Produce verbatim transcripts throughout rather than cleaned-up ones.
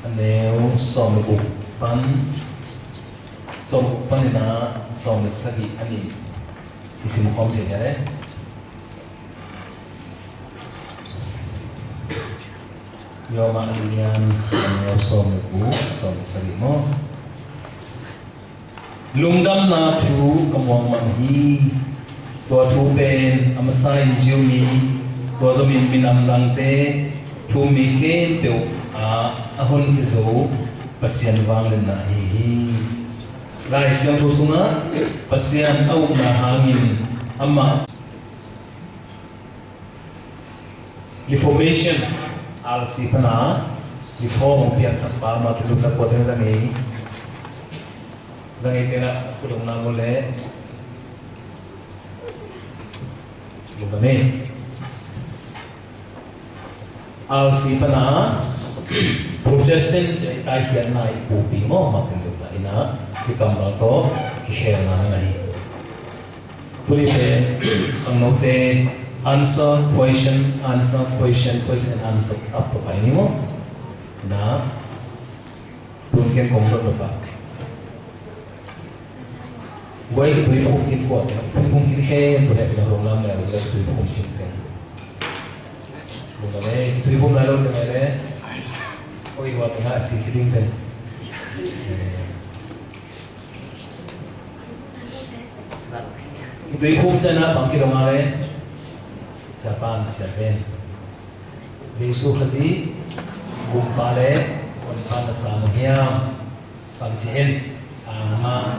A neu sawm le guk pan, sawm le guk panin ah sawm le sagih a nih i sim khawm thei hi a le. Rom a lian, a neu sawm le guk, sawm le sagih maw? Lungdamna thu ka muang man hi. Tua thu pen a masa in Jew mi, tua zongin minam dangte thu-um mi khempeuh ah a honkhia zo Pasian vangliatna ahi hi. Lai Siangtho sungah Pasian a ukna hangin amah Reformation, R C pana Reform piangsak pa Martin Luther kua teng za ngei, za ngei tena khudong na ngole. Lungdam ei. R C pana Protestant ci a i taikhiatna i pupi maw Martin Luther ina i kammal tawh kikhelna na hi. Tuni pen khangnote answer question, answer question, question and answer tap to pai ni maw? Na tun ken kong dot lo ba. Guai tui phum kin kuat ya, tui phum kin khe, tu hek na rong lam le, guai tui phum kin ken. Bung le, tui phum lai lo te mai le. Oi, wa te nga si si ding ken. Tui phum ciang a bang kidong a le. Japan, Japan. Jesu Khazih Gumpa le Honpa na sang uh hiam? Bang ci in sang ma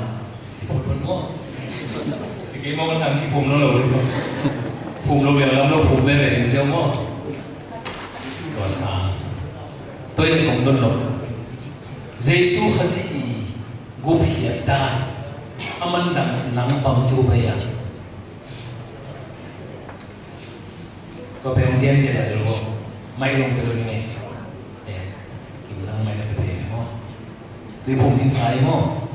ci phun phun maw? Ci kei maw, bang hang kiphum lo lo. Phum lo liang lam lo phum ve ve in ziau maw? Tua sang. Tua in kong don lo. Jesu Khazih i gupkhiat dan a man dang nang bang ci uh pai a? Tua pen hong gen sia dah lo. Mai long ke lo ni ngai. Eh, kim lang mai na pe pe mo. Tui phum in sai mo.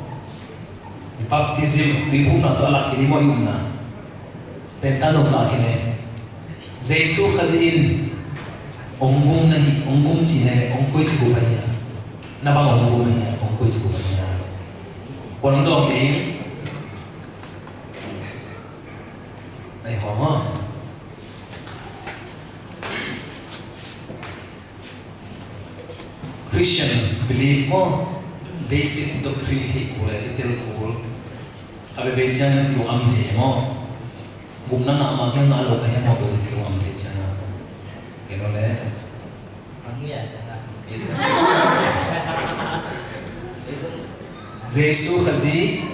Baptism, tui phum na tua lak kini mo i um na. Pen ta dong lak kini. Jesu Khazih in ong gum na hi, ong gum ci na hi, ong koi ci gum na hi. Na bang ong gum na hi, ong koi ci gum na hi. Kon dong kini. Ai ho mo. Christian belief maw, basic doctrine i theih kul le i tel kul. A veve ciang lungam thei maw. Gupna ngah mah kiang ngah lo ka hia maw, tua zi lungam thei ciang a. Kei lo le. Jesu Khazih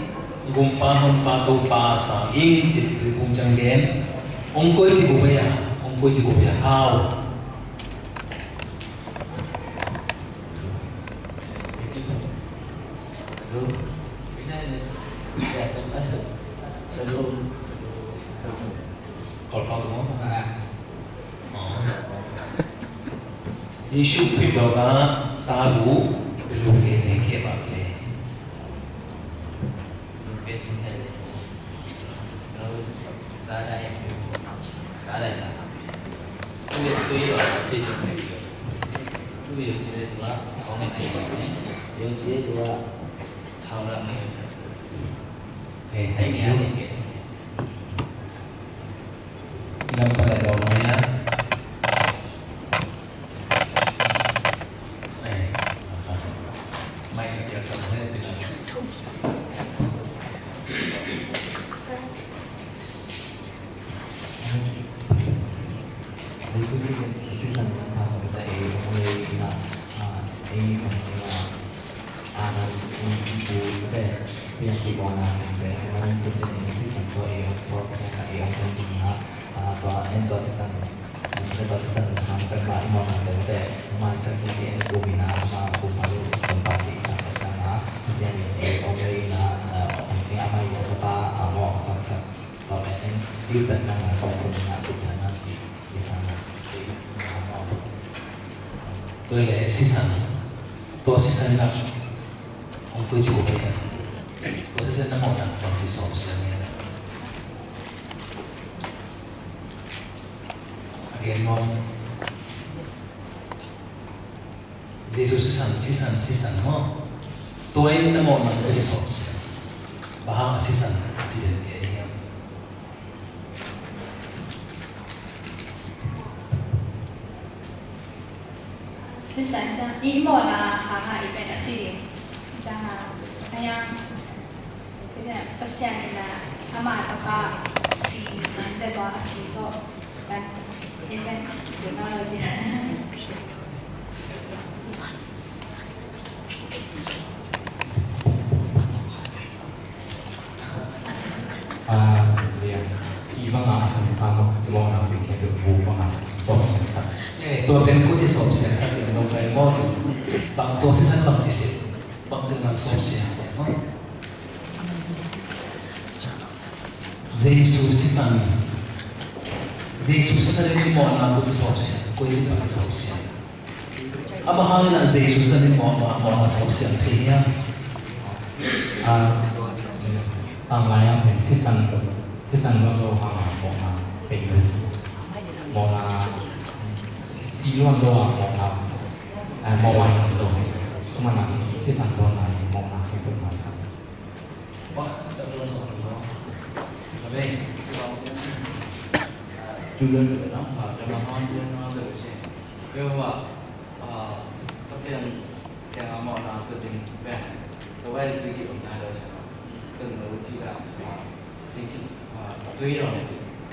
Gumpa Honpa Topa sang ing ci tui phum ciang gen. Ong koi ci bup a, ong koi ci bup a. How? Kol kol mo. Jesu Khrih dawkah ta lu, lu ke ne ke ba le. Hey, thank you. Inam pada dong ya. Eh, mai ka biasa mai bilang. Sisan na ka hong ta e, hong le na, ah, e, hong le na. Amen. Pu te pian kibawlna mente, amen. Pasian in sisan tua ei hong sawt, tua ei hong sawt ding a, a, tua en tua sisan, en tua sisan hang pen mah i mawhna mente, mah i sak hi ci en kum in a, mah kum mah lu kum pa ki sak pen a, Pasian in ei hong lei in a, a, hong ki a mah i tua pa, a, mawh hong sak sak. Tua pen en, i pen nang a tua kum in a, kum in a, Tua le sisan, tua sisan na hong koi ci bup a, tua sisan na mawhna bang ci sawm sian a. Again, mawh. Jesu sisan, sisan, sisan maw. Tua in na mawhna koi ci sawpsiang. Bang hang a sisan ci den kei hiam? Sisan ciang i mawhna hang a i pen a si ding. Ciang a, a hiang, Pasian in a, ama tapa si, man te tua a si tawh. Kan, in kan, technology. Ah, lian. Si bang a sang sang mo na bi ke bu bang a sawm sang sang. Eh, tua pen ku ci sawm sang sang ci no fai mo. Bang tua sisan bang ci si. Bang ci nang sawm sang sang mo. Jesu sisan. Jesu sisan ni mo na ku ci sawm sang. Ku ci bang sawm sang. A bang hangin a Jesu sisan in mawhna, mawhna sawpsiang thei hiam? A, tanglai a pen sisan, sisan lo lo hang a mawhna pei lo ci. Mawhna si lo lo a mawhna, a, mawhna lo. Kuma na si, sisan lo na mawhna pei lo na sa. Wah, tak lo sa lo. Amen. Tulan lo na, a, dalam hang tulan na lo ci. Yo, wah. Ah, Pasian kiangah mawhna zat ding pen, so why is we keep on matter, so, tun lo ci da, ah, sinking, ah, a tui lo ne,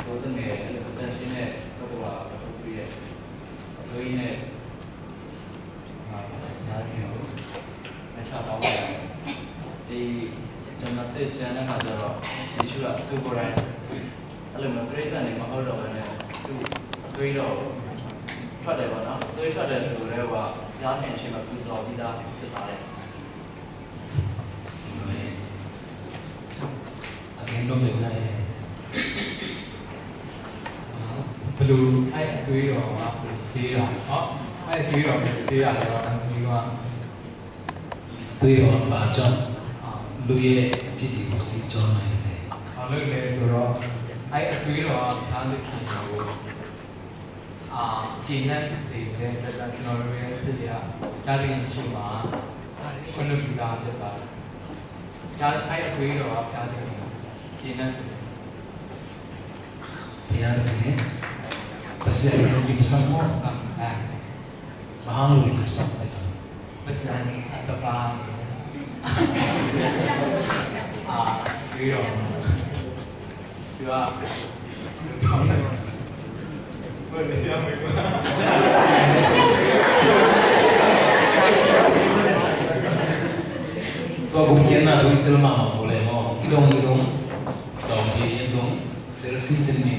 ko tun nge, ko tun shi ne, ko tua, ko tui ne, ko tui ne, ah, na ki lo, na cha tau ne, i, jam na tui jam na ka zat lo, Jesu a tu ko rai. အဲ့လိုမျိုး တိရစ္ဆာန်တွေ မဟုတ်တော့ဘဲနဲ့ သူ့အသွေးတော် ထွက်တယ်ပေါ့နော်။ အသွေးထွက်တယ်ဆိုတော့ ဘုရားသခင်ရှေ့မှာ ပူဇော်ပြီးသား ဖြစ်ပါတယ်။ အကဲ လုပ်နေလိုက်။ ဘယ်လို အဲ့အသွေးတော်က ဘယ်လိုဆေးတာလဲ။ ဟော အဲ့အသွေးတော် ဘယ်လိုဆေးတာလဲ။ ဒီမှာ သွေးတော်က ဘာကြောင့် လူရဲ့အပြစ်တွေကို စစ်ကြောနိုင်လဲ။ ဘာလို့လဲဆိုတော့ အဲ့အသွေးတော်က ဘုရားသခင်ကို အာ ကျေနပ်စေတဲ့အတွက်ကြောင့် ကျွန်တော်တို့ရဲ့အပြစ်တွေက ဘုရားသခင်ရှေ့မှာ ခွင့်လွှတ်ပြီးသားဖြစ်ပါတယ်။ ဘုရား အဲ့အသွေးတော်က ဘုရားသခင်ကို ကျေနပ်စေတယ်။ ဘုရားသခင် ပါစရာ ဒီပစံး ပါစံး အဲ မဟာလူကြီး ပါစံး ပါစံး အတပါ အာ ပြီးတော့ သူက ဘယ်လိုပြောမလဲ ဘယ်လိုဆရာမလဲ Tua gupkhiatna tua i tel mahmah uh leh maw, kidong kidong, dawng kei in zong tel sinsen ni.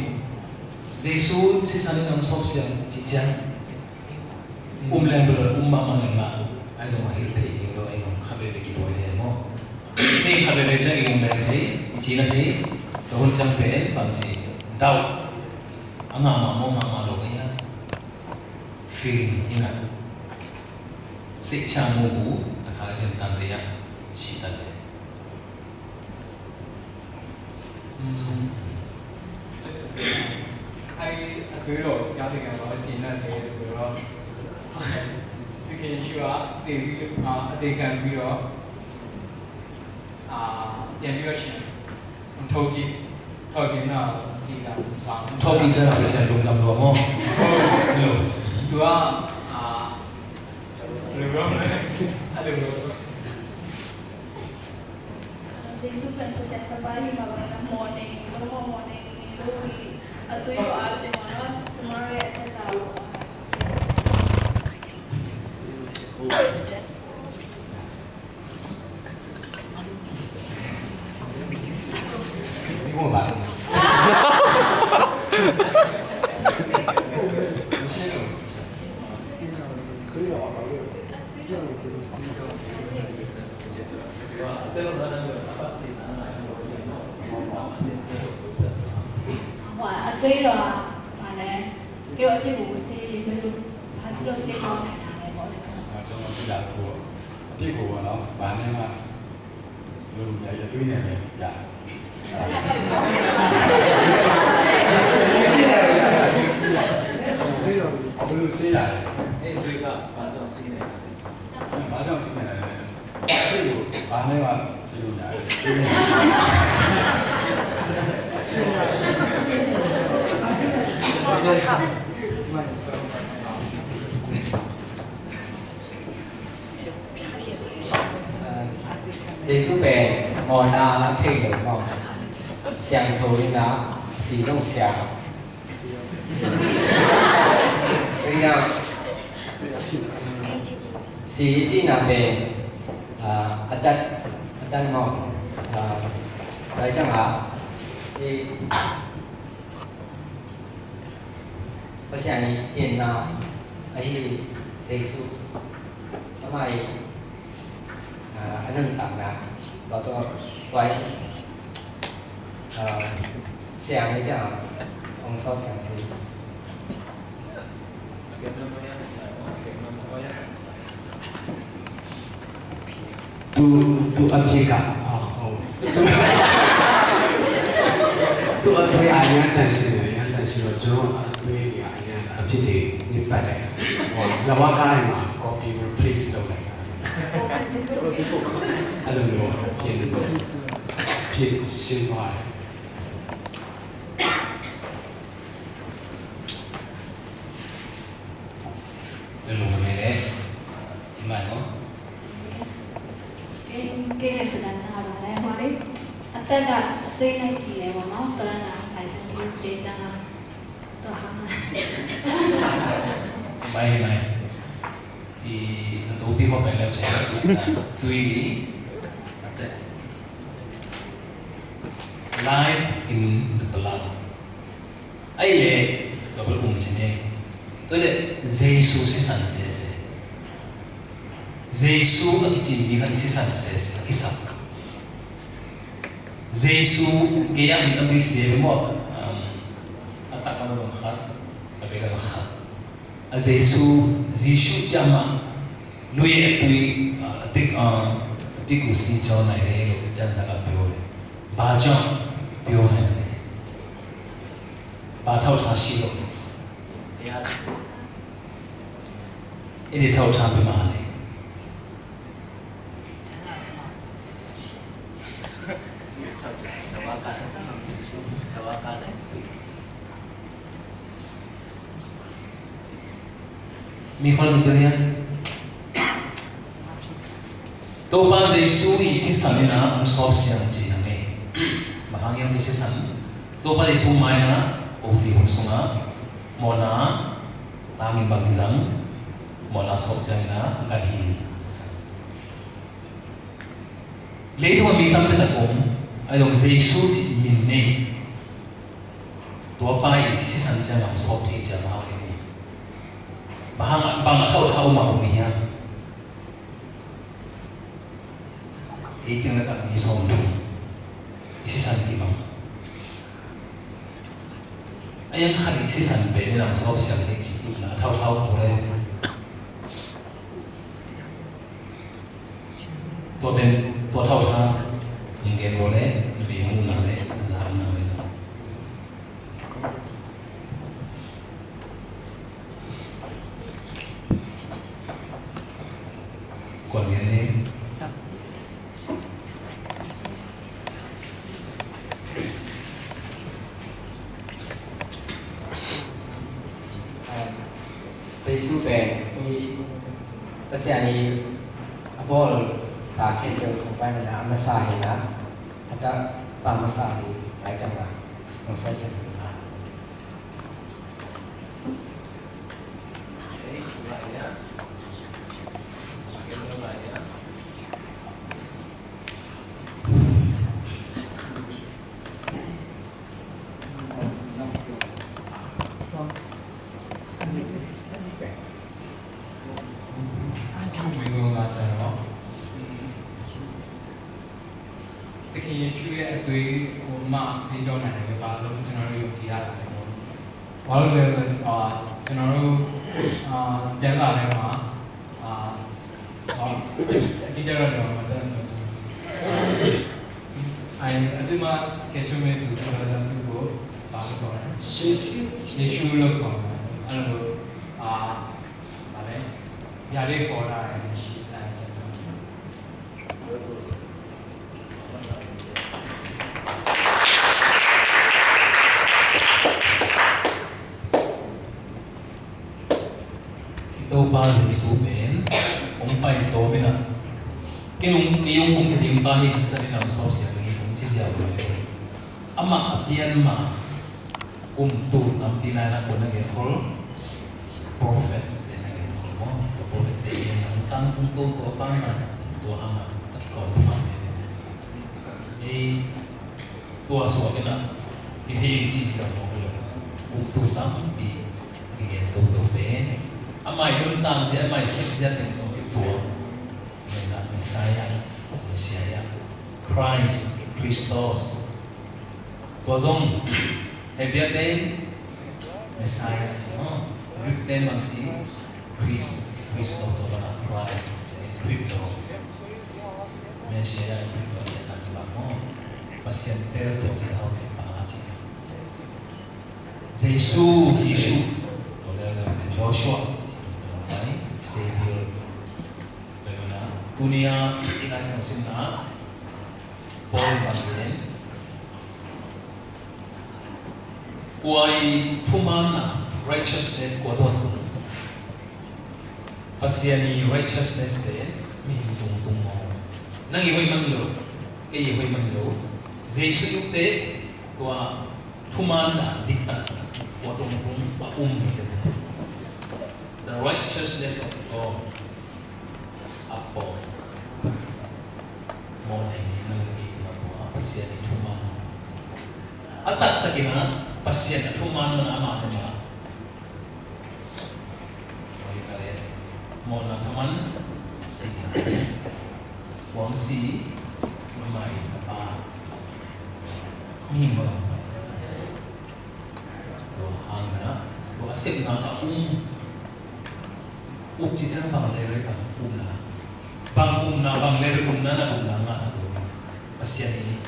Jesu sisan in hong sawpsiang cih ciang, um leng tua um mahmah leng ah, ahi zong a hilh thei ding lo, ahi zong khat veve kibuai thei maw. Ni khat veve ciang i um leng thei, i cina thei, tua hun ciang pen bangci, doubt, a ngah mahmah, ngah mah lo ahi a, feeling in a, sehciang mu bu, a kha ciang tan dei a, si tan dei. အဲ့ဒီအသွေးတော်ဘုရားသခင်က ဘာလို့ကျေနပ်လဲဆိုတော့ သခင်ယေရှုကသေပြီး အာ အသေခံပြီးတော့ အာ ပြန်ပြီးတော့ရှင် ထုတ်ကြည့် ထုတ်ကြည့်တော့ ကြည့်တာ ဘာ ထုတ်ကြည့်ကြတာပဲ ဆရာ လုံလောက်တော့ မဟုတ်ဘူးလို့ သူက အာ ဘယ်လိုပြောမလဲ အဲ့လိုမျိုး Jesu pen Pasian Tapa hi mah bangin a mawhnei ni lo, mawhnei ni lo hi. A tui lo a tui maw, Samaria a tui lo. Hwa, a tui lo a, a le, kei lo a tui lo se, kei lo, a tui lo se, kei lo se, kei lo se. ကျွန်တော် သိတာကို အပြစ်ကိုပေါ့နော် ဘာနဲ့မှ လုပ်လို့မရဘူး။ အသွေးနဲ့ပဲရတယ်။ ဘယ်လိုဆေးရလဲ။ အဲ့အသွေးက ဘာကြောင့်စီးနေလဲ။ ဒါနဲ့ပါ စင်လို့ရတယ်။ ယေရှုပင်မော်နာထိတ်လို့မော် ဆရာထိုးနေတာ စီလုံးဆရာ။ အဲဒီတော့ စီကြည့်နာပင် အာ အသက် အသက်မော် အာ ဒါကြောင့်ဟာ ဒီ ပစံးရင်နာ အဟိ ယေရှု အမအီ အာ အနုတ္တနာ တော့တော့တွိုင်း အာ ဆရာမင်းကြောင့် အောင်စောင့်ဆရာမင်း သူသူအဖြစ်က အာ ဟုတ် သူသူအတွေ့အရမ်းတန်ရှင်းတယ် အရမ်းတန်ရှင်းတော့ ကျွန်တော်အတွေ့အကြုံအရမ်းအဖြစ်တွေနဲ့ပတ်သက်တယ်။ ဟို လဝကတွေမှာ copy replace လုပ်လိုက်တာ အဲ့လိုမျိုးဖြစ်နေတယ် ဖြစ်ရှင်းသွားတယ်။ ဘယ်လိုလဲ ဒီမှာနော်။ ကဲ ကဲ စကားချပါလဲ ဟိုလေ အသက်က အသွေးနဲ့ကြည့်လဲပေါ့နော်။ သရဏာ license လေး သေးကြလား။ တော့ ဟာမှာ မိုင်းမိုင်း ဒီသတူပြီးဟောပဲလောက်ချင် သွေးတွေ အသက် life in the blood. အဲ့လေ တော့ဘယ်လိုမှမချင်နဲ့။ တော့လေ ယေရှုစစ်ဆင်စေစေ။ ယေရှုအကြည့်ပြီးကစစ်ဆင်စေစေ ကစား။ ယေရှုကရမ်းတမ်းစေမော် အတကမခါ အဘဲကမခါ အယေရှု ယေရှုကျမ်းမှာ လူရဲ့အသွေး အာ အသစ် အာ အသစ်ကို စီးကြောင်းနိုင်တယ်လို့ ကျမ်းစာက ပြောတယ်။ ဘာကြောင့် ပြောနိုင်လဲ။ ဘာထောက်ထားရှိလို့လဲ။ အဲ့ဒီထောက်ထားပြီးမှလဲ။ มีคนอื่นตัวเนี้ย Topa Jesu i sisan ina ang sawp siang ci na ngei. Mahang yang ci sisan. Topa Jesu mai na, o ti hun sunga, mawhna, tangin bang zang, mawhna sawp siang ina, gan hi sisan. Leitung a mi tampi tak om, a dong Jesu ci min nei. Tua pa i sisan ciang ang sawp thei ciang hang i um. Bang hang bang a thau thau ma um hiam. Ei piang le tak mi sawm thum. I sisan ki bang. A yang khat i sisan pen i ang sawp siang thei ci i na thau thau mu le. Tua pen tua thau tha. Ning gen lo le na bi mu na le na za na le za. Kuan gen le. Jesu pen Pasian i a bawl sa khempeuh sung pai mana a masa hi na a ta pa masa hi lai cang a masa cang hi na. Thikhin Yesu ရဲ့အသွေးကိုမှဆေးကြောနိုင်တယ်လို့ဘာလို့ကျွန်တော်တို့ယုံကြည်ရတာလဲ။ ဘာလို့လဲဆိုတော့အာကျွန်တော်တို့အာကျမ်းစာထဲမှာအာအာအတိအကျတော့ကျွန်တော်မသိဘူး။ အာအဲအသွေးမှကယ်ချွတ်မဲ့သူဆိုတော့သူ့ကိုဘာလို့ခေါ်လဲ။ ယေရှုလို့ခေါ်တယ်။ အဲ့လိုအာဗာလဲ။ ຢာလေးခေါ်တာရှိတယ်။ Pa Jesu pen hong pai tawm in ah, kei hong, kei hong kum kei ding pa hi, sa in ah hong sawlsiat ding hi, hong ci ziau lo hi. Amah a pian ma kum tul tampi lai-in ah kua na genkhol? Prophet te na genkhol maw. Prophet te na genkhol, kum tul tua pa na, tua hang a, a kiconfirm hi. Ei, tua suak in ah, i thei ing ci ziau mawk lo. Kum tul tampi kigen toto pen, amah i nuntak zia, amah i sep zia teng tawh kituak. Messiah, Messiah, Christ, Christos. Tua zong Hebrew te in Messiah ci maw. Greek te in bang ci? Christ, Christos, tua bang a Christ, Christos. Messiah, Christos, tua bang maw. Pasian tel tua ci hau pen bang a ci. Jesu, Jesu. Tua leh Joshua. Savior. Tuni-a i Lai Siangtho simna Paul in bang gen, kua i thumanna, righteousness kua tawh tung? Pasian i righteousness pen mihing tung tung maw. Nang i hoih man lo, kei i hoih man lo. Jesu i upte tua thumanna diktak kua tawh tung, a um mite. The righteousness of God. A pau. Mawhnei ni nang i tua tua Pasian i thuman. A taktakin ah Pasian a thuman man amah ne mah. Mawhna thaman si. Kuang si. Mamai na pa. Mi mamai. Tua hangin ah, tua a sepna a um. Up ci ciang bang level bang umna. Bang umna, bang level umna, na umna ngahsak lo. Pasian i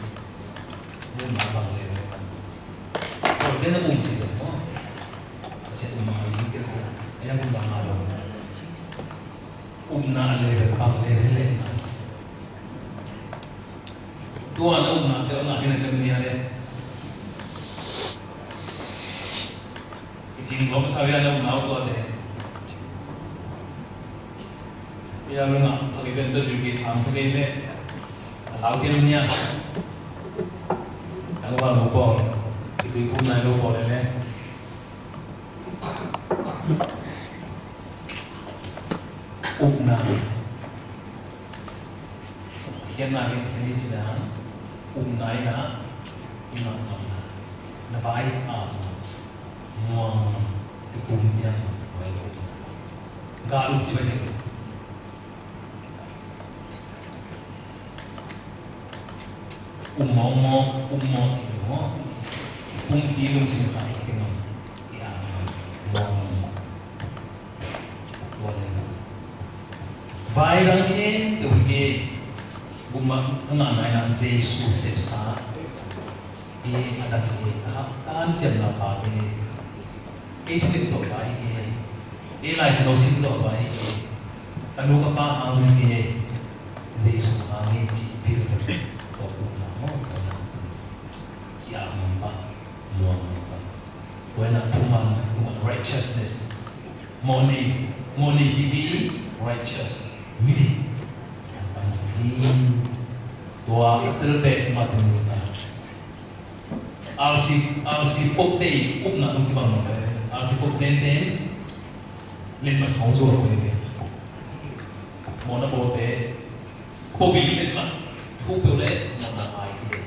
umna bang level bang. Tua tena um ci ciang maw. Pasian umna bang level bang. Ayang umna ngah lo. Upna a level bang level le na. Tua na upna te na kina kina ni a le. I cing gom sa wia na upna tua te. Ia lu na pagi ben to ju ki sam pagi le. Lau kina ni a. Ang wa lo po. Itu ikum na lo po le le. Upna. Khiatna in khiat ni cina, upna in a, i mangmangna. Na vai a, muang, i kum piang, vai lo. Ga lu ci vai lo. Um mawk mawk, um mawk ci mawk. Pumpi lungsim kha i teng am. I a mawk mawk. Tua leh vai dang khempeuh hi. Gum mah a ngah nai nang Jesu sepsa. Hi a dang hi a hak tan ciamna pa hi. Ei thudik zawh vai hi. Ei Lai Siangtho sim zawh vai hi. A nu ka pa hang hi. Jesu hang hi ci vilvel. Tua upna maw tua na. Ci a mawk pa. Muang mawk pa. Tua na thuman, thuman righteousness. Mawhnei, mawhnei pipi righteous. Midi. Ang sa hi. Tua telte matin na. Alsi, alsi popte upna tung kibang mawh le. Alsi popte ten. Len ma khong zuak ko le. Mawhna popte. Kopi pen mah, thu peuh le mawhna ngai hi.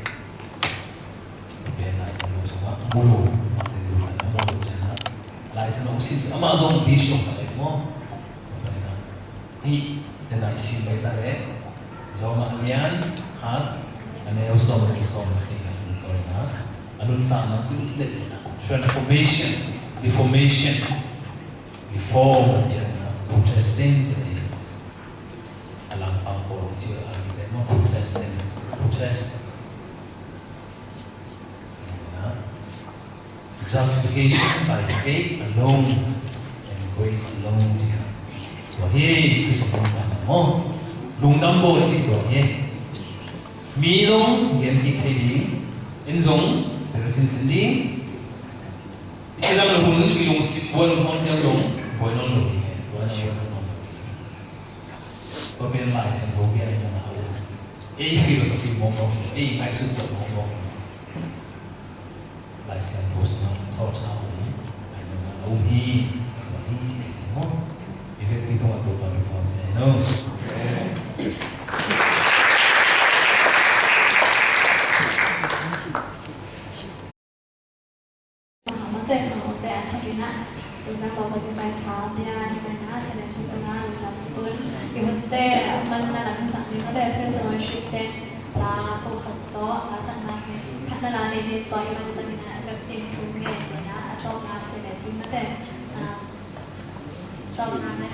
Pen Lai Siangtho sungah mulu, mah pen lu kan mulu ciangin ah. Lai Siangtho sung amah zong bishop ka lek maw. Pen ah, hih, pen ah i sim bai ta leh. Roma a lian khat, a neu sawm le sawm le si na pen ah. A nuntakna pen le transformation, reformation, reform, Protestant, a langpang pawl ci a ci pen maw, Protestant, Protest. Justification by faith alone and grace alone. Tua hi Khristian lungdam maw. Lungdam bawl ci tua hi. Mi zong gen kik thei ding, en zong bel sinsin ding. I cidam lo hun i lungsim buai lo hun ciang zong buai nawn lo ding hi. Tua Tua pen Lai Siangtho bia in a um. Ei philosophy mawkmawk, ei ngaihsut zawh mawkmawk. Lai Siangtho sungah thawhthang a um, a um hi. Tua hi ci maw? I vekpi tungah Topa min thang hi no. Mate khangnote a thakin ah, Reverend Doctor Kisai Thang bia hi mai na, Senen Thang tungah lungdam tun. I hunte a manna lam hisak ni, mate praise and worship te la ko khat tawh la sakna hi. Phatna la nei ni, tua i man ciangin ah ka pin thu ngen ni na, a tawpna Senen Thang, mate, ah, tawpna le